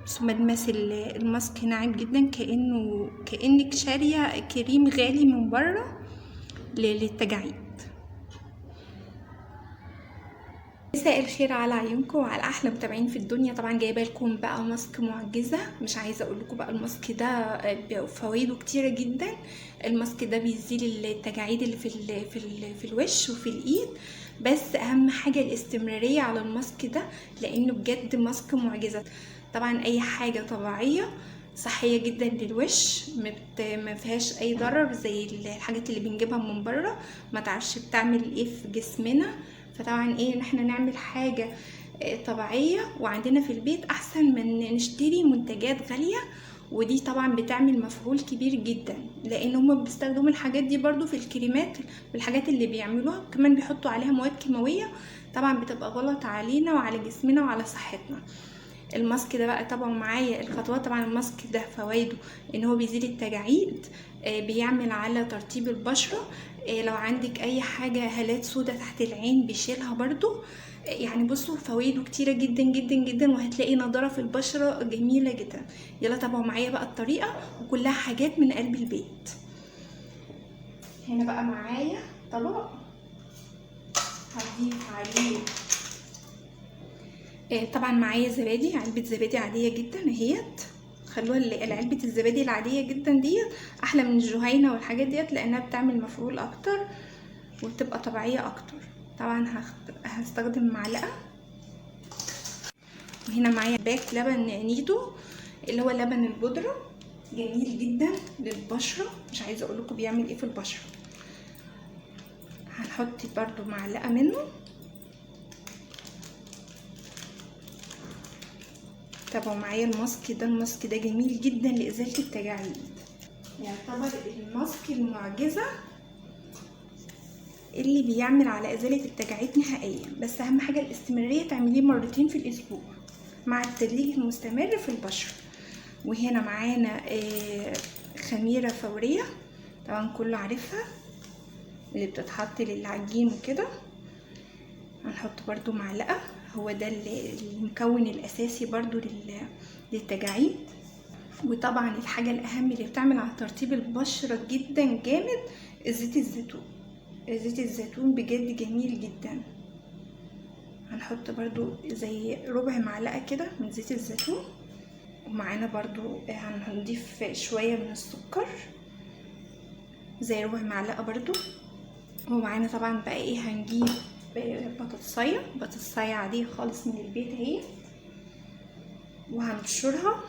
بس ملمس الماسك ناعم جدا، كأنك شارية كريم غالي من بره للتجاعيد. مساء الخير على عيونكم وعلى احلى متابعين في الدنيا. طبعا جايبه لكم بقى ماسك معجزه، مش عايزه اقول لكم بقى الماسك ده فوائده كتيرة جدا. الماسك ده بيزيل التجاعيد اللي في الوش وفي الايد، بس اهم حاجة الاستمرارية على الماسك ده لانه بجد ماسك معجزه. طبعا اي حاجة طبيعية صحية جدا للوش، ما فيهاش اي ضرر زي الحاجات اللي بنجيبها من بره، ما تعرفش بتعمل ايه في جسمنا. فطبعا ايه ان احنا نعمل حاجة طبيعية وعندنا في البيت احسن من نشتري منتجات غالية، ودي طبعا بتعمل مفعول كبير جدا لان هما بيستخدموا الحاجات دي برضو في الكريمات والحاجات اللي بيعملوها، كمان بيحطوا عليها مواد كيماوية طبعا بتبقى غلط علينا وعلى جسمنا وعلى صحتنا. الماسك ده بقى طبعا معايا الخطوات. طبعا الماسك ده فوائده ان هو بيزيل التجاعيد، بيعمل على ترطيب البشرة، لو عندك اي حاجة هالات سودة تحت العين بيشيلها برضو. يعني بصوا فوائده كتيرة جدا جدا جدا، وهتلاقي نضارة في البشرة جميلة جدا. يلا تابعوا معايا بقى الطريقة، وكلها حاجات من قلب البيت. هنا بقى معايا طبق هضيف عليه طبعا معايا زبادي، علبة زبادي عادية جدا اهيت. خلوها علبة الزبادي العادية جدا ديت احلى من الجهينة والحاجات ديت لانها بتعمل مفعول اكتر وبتبقى طبيعية اكتر. طبعا هستخدم معلقة. وهنا معايا باك لبن نيدو اللي هو لبن البودرة، جميل جدا للبشرة، مش عايزة اقول لكم بيعمل ايه في البشرة. هنحط برضو معلقة منه. تابعوا معايا الماسك ده، الماسك ده جميل جدا لإزالة التجاعيد، يعتبر الماسك المعجزة اللي بيعمل على إزالة التجاعيد نهائيا. بس أهم حاجة الاستمرارية، تعمليه مرتين في الأسبوع مع التدليك المستمر في البشرة. وهنا معانا خميرة فورية، طبعا كله عارفها اللي بتتحط للعجين وكده. هنحط برضو معلقة، هو ده المكون الأساسي برضو للتجاعيد. وطبعا الحاجة الأهم اللي بتعمل على ترطيب البشرة جدا جامد زيت الزيتون. زيت الزيتون بجد جميل جدا. هنحط برضو زي ربع معلقة كده من زيت الزيتون. ومعانا برضو هنضيف شوية من السكر زي ربع معلقة برضو. ومعانا طبعا بقى ايه، هنجيب بطاطساية، بطاطساية عادية خالص من البيت اهي، وهنبشرها.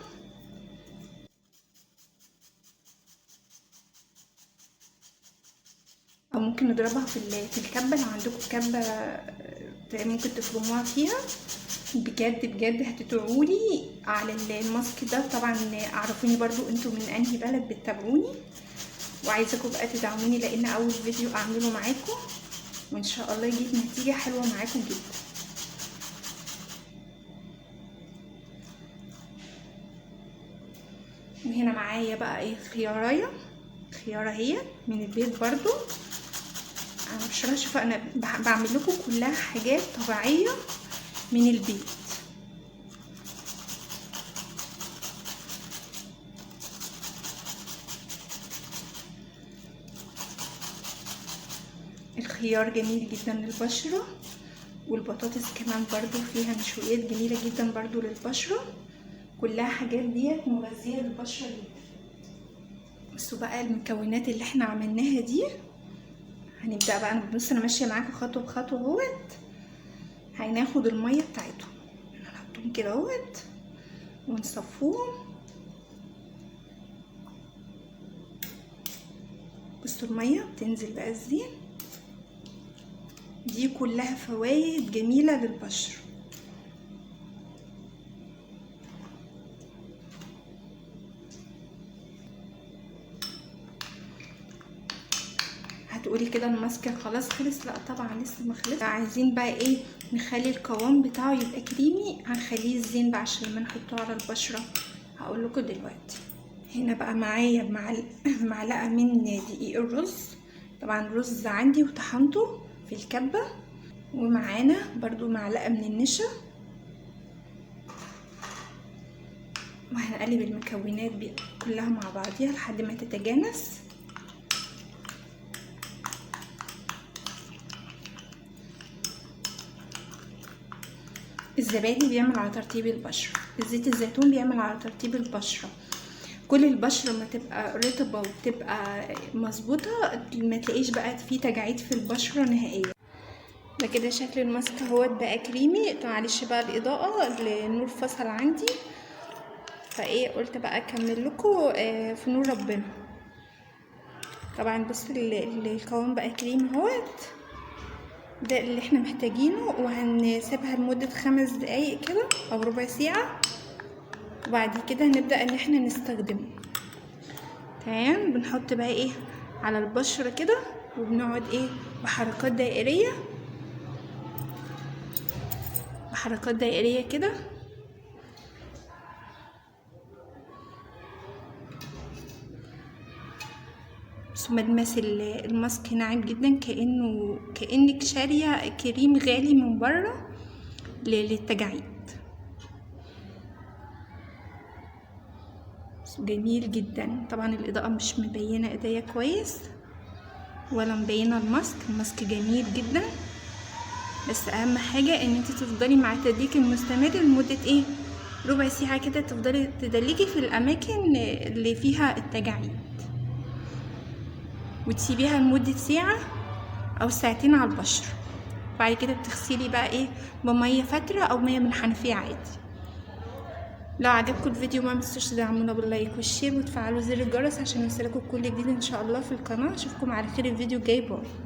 او ممكن نضربها في الكبة، لو عندكم كبة ممكن تفرموها فيها. بجد بجد هتدعولي على الماسك ده. طبعا اعرفوني برضو انتوا من انهي بلد بتتابعوني، وعايزاكم بقى تدعموني لان اول فيديو اعمله معاكم، وان شاء الله يجيب نتيجة حلوة معاكم جدا. وهنا معايا بقى ايه، خيارايه، خياره هي من البيت برضو. انا مش شوفوا انا بعمل لكم كلها حاجات طبيعية من البيت. الخيار جميل جدا للبشرة، والبطاطس كمان برضو فيها نشويات جميلة جدا برضو للبشرة. كلها حاجات ديت مغذية للبشرة جدا. بصوا بقى المكونات اللي احنا عملناها دي، هنبدأ بقى. بص انا ماشية معاكم خطوة بخطوة اهوت. هناخد المية بتاعتهم، هنحطهم كده اهوت ونصفوهم. بصوا المية بتنزل بقى ازاي، دي كلها فوائد جميلة للبشرة. هتقولي كده الماسك خلاص خلص؟ لا طبعا لسه ما خلص. عايزين بقى ايه، نخلي القوام بتاعه يبقى كريمي. هنخليه الزين بقى عشان لما نحطه على البشرة هقول لكم دلوقتي. هنا بقى معايا معلقة من دقيق الرز، طبعا الرز عندي وطحنته في الكبة. ومعانا برضو معلقة من النشا، وهنقلب المكونات كلها مع بعضيها لحد ما تتجانس. الزبادي بيعمل على ترطيب البشرة، الزيت الزيتون بيعمل على ترطيب البشرة. كل البشرة ما تبقى رطبة وتبقى مظبوطة ما تلاقيش بقى في تجاعيد في البشرة نهائيا. ده كده شكل الماسك اهوت بقى كريمي. معلش بقى الإضاءة النور فصل عندي، فايه قلت بقى اكمل لكم في نور ربنا. طبعا بصوا القوام بقى كريم اهوت، ده اللي احنا محتاجينه. وهنسيبها لمدة 5 دقايق كده او ربع ساعة، وبعد كده هنبدأ ان احنا نستخدمه. تمام. بنحط بقى ايه على البشرة كده، وبنقعد ايه بحركات دائرية، بحركات دائرية كده. ملمس الماسك ناعم جدا، كأنك شارية كريم غالي من بره للتجاعيد. جميل جدا. طبعا الإضاءة مش مبينة ايديا كويس ولا مبينة الماسك. الماسك جميل جدا، بس اهم حاجة ان انت تفضلي مع التدليك المستمر لمدة ايه ربع ساعة كده، تفضلي تدلكي في الاماكن اللي فيها التجاعيد، وتسيبيها لمدة ساعة او ساعتين على البشرة. بعد كده بتغسلي بقى ايه بمية فترة او مية من الحنفية عادي. لو عجبكم الفيديو ما تنسوش تدعمونا بال like وال share وتفعلوا زر الجرس عشان يوصلكم كل جديد ان شاء الله في القناة. اشوفكم على خير الفيديو الجاي. bye.